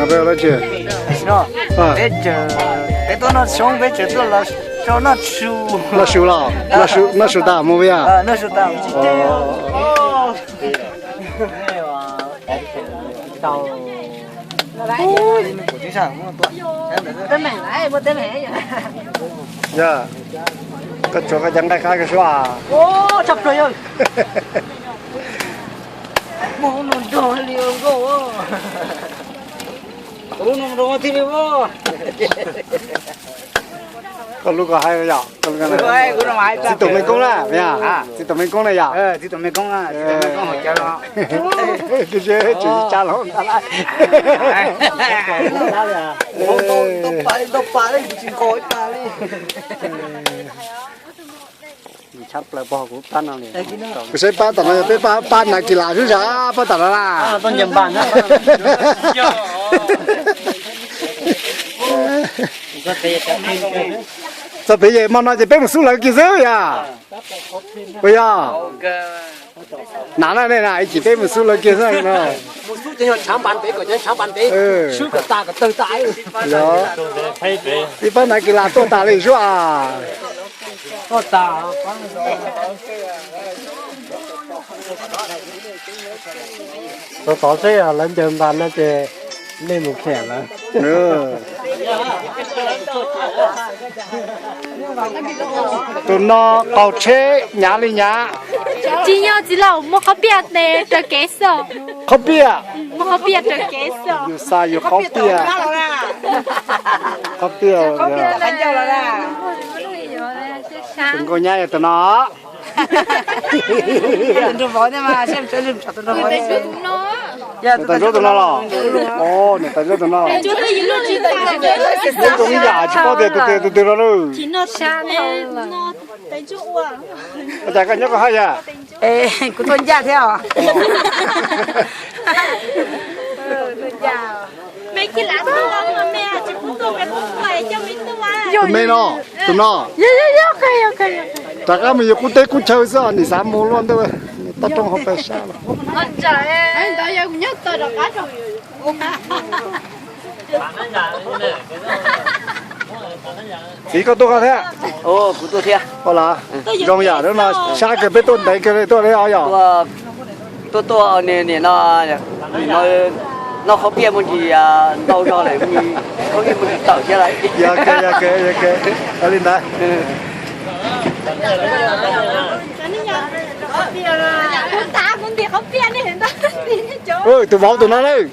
Peb ua dab tsi? Peb tuaj noj tshoob, peb tseem tuaj los rau noj su. Noj su los? Noj su tas mus peb yog? Yog, koj tsuav koj cov nqaij qab koj suab. Koj lub koj hais yom, txiv Toom Meej Koob na, txiv Toom Meej Koob na yom. Tsis tsa los ntag lauj. Kuv saib pab tom no yog peb pab, pab Nais Kis Las xwb sas, pab tom no na. Txog pem yem hmo no ces peb mus xub lawv kiag xwb yom. Puas yog? Nam na, nej na ib chim peb mus xub lawv kiag xwb no. Ib pab Nais Kis Las tuaj tas li sub a. Tov tov seb lawv ncaws npas no ces nej mus khiav lawm. Tus no qaug tsheb nyav li nyav. Tsis yog txiv laus, muaj qhob piaj tes raws kev xwb. Qhob piaj? Muaj qhob piaj raws kev xwb. Yus xa yus qhob piaj. Qhob piaj. Tus nkauj nyab yog tus no. Niam tais Ntsuab tus no los? Niam tais Ntsuab tus no. Zoo yam tsis paub tias tus twg tus twg no lawm. Ua cas koj nyob koj haj yam? Kuv tuaj ncaj thiab os. Tus me no, tus no. Rov qab mus yus qub teb qub chaw xwb, nim xav mus luaj ntuj, toj roob hauv pes sab los. Txiv, koj tuaj koj thiab? Kuv tuaj thiab. Zoo yam no sab kawg, peb tuaj ntev kawg li tuaj li os yom. Tuaj tuaj nim no, nim no noj qhob piaj muaj ntsis ntau zog lawm, qhob piaj muaj ntsis tawm thiab lawm. Yog kawg, yog kawg, yog kawg, ua li ntawd. Tus vauv tus no lawm.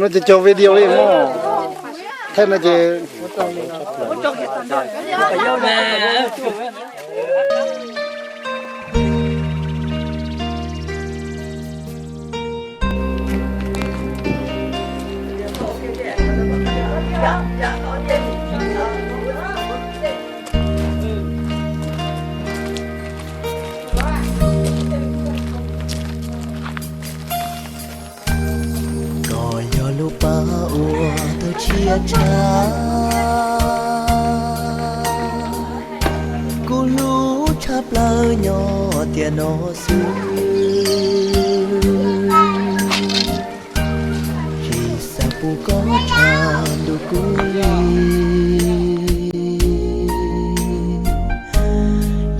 No ces cog video li mog. Thaij no ces Koj yog lub pab uas tau tshiab tshaj kuv hlub tshaj plaws nyob tiam no xwb. Tsis xav pub koj tshaj ntuj kuv li,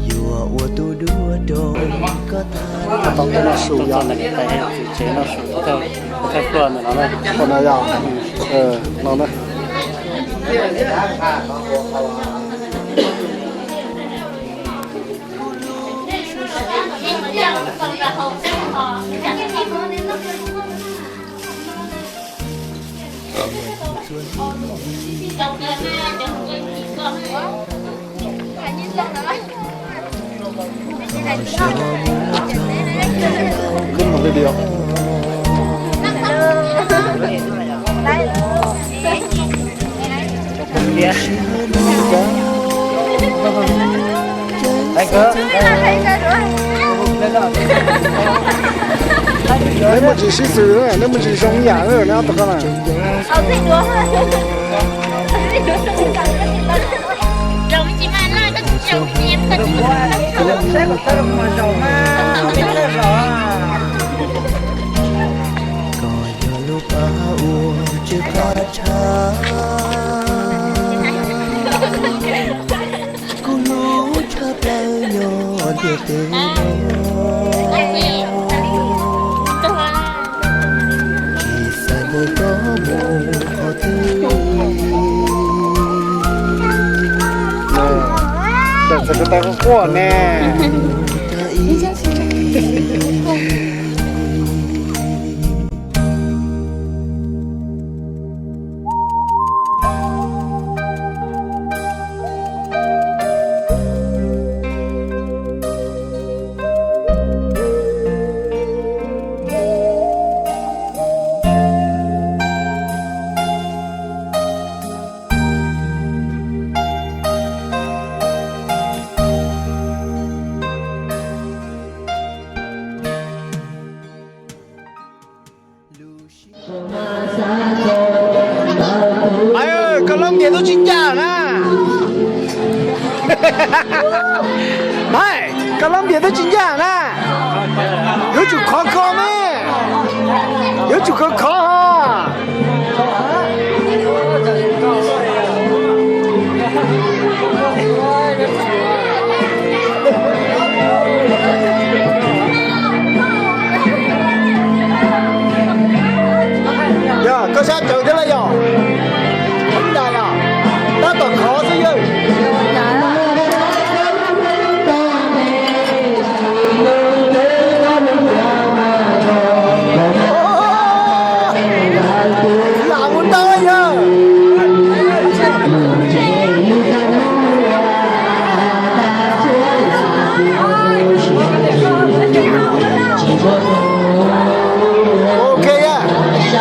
yuav ua tus duab rau koj tag. Tau noj su yom. Tsev noj su, thaij pluaj ntawm no na. Qhov no yog, no na. Wb mus video. Neb muaj ntsis sib xws, neb muaj ntsis zoo ib yam na, neb ob tug ko na. Koj yog lub pab uas tseem qab tshaj kuv lub tshaj plaws nyob ntiaj teb no. Tsis xav mus koj mus qhov twg. Ntawm txawm tus tais quaj quaj ne. Koj lub npias twb tsis ncaj na. Hais, koj lub npias twb tsis ncaj na. Yuav tsum khov kho me. Yuav tsum khov kho ho. Yog koj sab cawv thiab lawm yog? Ib yam yog, tab tom khov xwb yog. Lam mus ntau yog. Ok yog. Ok.